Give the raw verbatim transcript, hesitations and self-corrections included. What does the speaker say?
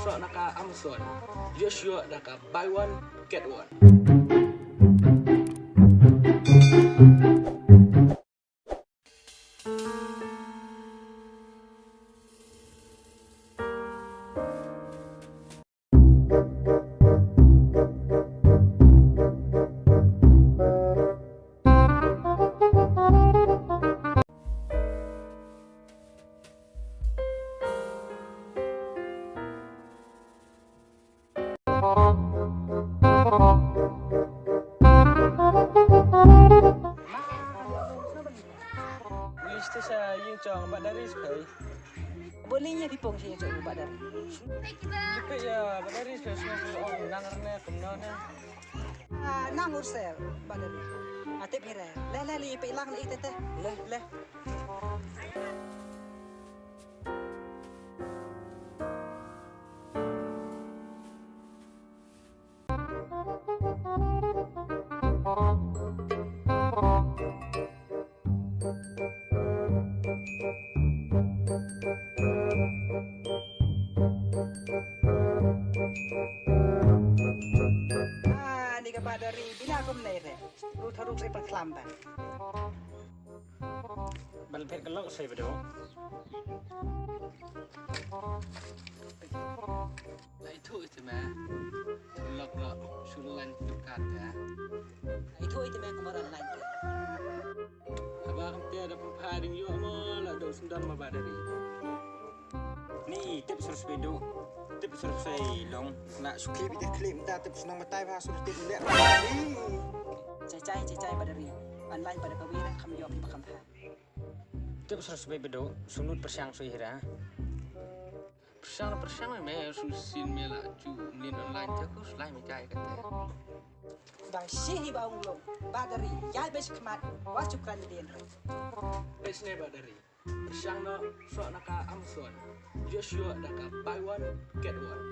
Ïoh na ka Amazon. Ïoh shuh da ka buy one get one. Wis te sa ïing jong Bah Darius kai. Boleh ïa phi pong sha ïing jong Bah Darius. Ïa phi ïa Bah Darius kai, sngewbha ong nang rne kumno ne. Ah, nang ursel Bah Darius. Ah, tip hi re. Le le le, ïa phi lang le ite te. Le le. Ah, ni ka Bah Dari, bila kumne re. Ruh tharu sa pynkhlam ba. Ban phet ka lok sei ba dei. Lai thu ite me. Lok lok sulan tu kata. Lai thu ite me kumar online. Haba kam te da pynpha ding ïoh mo la do sendal ma Bah Dari. Ni tip sur spedo. Tip sur sei long. Na suki bi de klim ta tip senang matai ba sur tip lek. Cai cai cai cai Bah Dari. Online pada kawin kam ïoh bi bakam tha. Tip sur spedo. Sunut persiang sui hira. Persiang persiang me su sin me la ju mlien online te ku slai me kai kate. Ba shi hi ba ung long, Bah Dari, ïa ba shi khmat, wa ju kran dien re. Bes ne Bah Dari. Persiang no, so na ka Amazon. Joshua da ka buy one, get one.